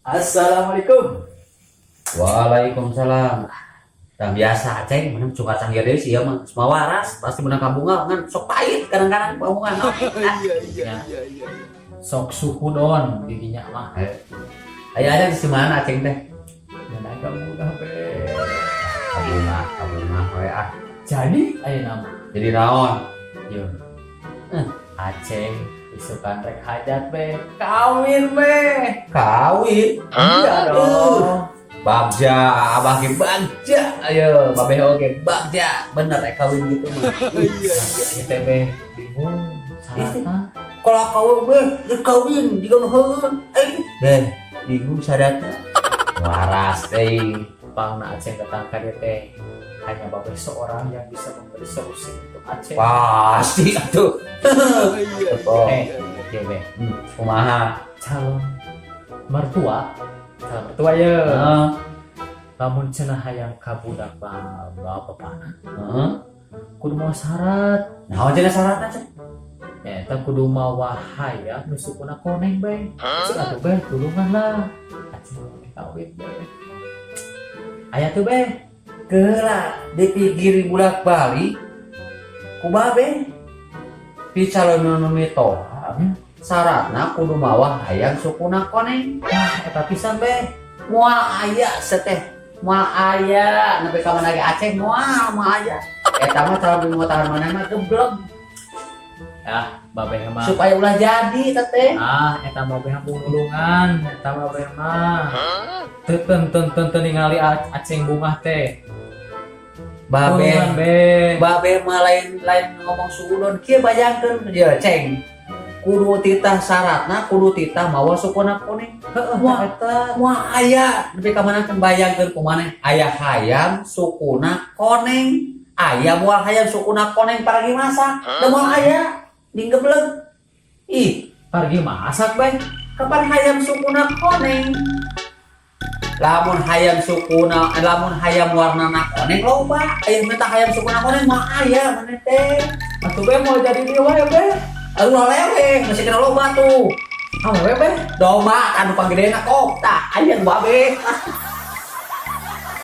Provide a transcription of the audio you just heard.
Assalamualaikum. Waalaikumsalam. Dan biasa Aceng, mana suka canggih deui sih ya mah. Semua waras, pasti menang kabunga kan sok pahit kadang-kadang kabunga. Iya iya iya iya. Sok suhudon dirinya mah. Aya ada di mana Aceng teh? Dan agak mudah be. Kabunga, kabunga we ah. Jadi aya nama. Jadi naon? Yo. Aceng isukan rek hajat be. Kawin be. Kawin. Iya dong. Bagja, abah ge bagja. Ayo, babeh oge bagja. Bener rek kawin gitu mah. Iya iya. Be bingung syaratna. Kalau kawin beh, rek kawin digonoheun. Eh, beh, bingung syaratnya. Waras teh. Pangna Aceng datang ka dieu teh hanya babeh seorang yang bisa memberi solusi untuk Aceng. Pasti atuh. Oh. Eh, iya be. Kumaha? Calon mertua, calon mertua ya. Heeh. Lamun cenah hayang ka budak bapana Heeh. kudu mawa syarat. Naon cenah syaratna cenah? Eta kudu mawa hayam nu sukuna koneng be. Cek atuh be, tulungan lah. Aceng mau kawin be. Aya tuh be. Geura dipikir budak balik ku babe. Pi calon nu mitoha syaratna kudu mawa hayam sukuna koneng. Wah, eta pisan be. Moal aya seteh. Moal aya nepi ka mana ge Aceng moal moal aya. Eta mah calon mitoha mana mah geblek. Ah, babeh mah. Supaya ulah jadi teteh. Ah, eta mah babeh nulungan, eta mah babeh mah. Teu ten ten ten teu ningali Aceng bungah teh. Babe. Tulungan be. Babe mah lain lain ngomong suudon kieu, bayangkeun ya Ceng. Kudu titah syaratna kudu titah mawa sukuna koneng. Heeh, Wah. Eta. Moal aya nepi ka mana kan, bayangkeun kumaneh aya hayam sukuna koneng, aya moal hayam sukuna koneng paragi masak da moal aya dinggebleg ih. Pargi masak be. Kapan hayam sukuna koneng? Lamun hayam sukuna eh, lamun hayam warnana koneng loba aya, minta hayam sukuna koneng moal aya maneh teh. Atuh be mau jadi dewa ya be. Aduh, lewe masih kena loba tuh. Awewe be. Domba anu panggedena kok tah aya nu babe.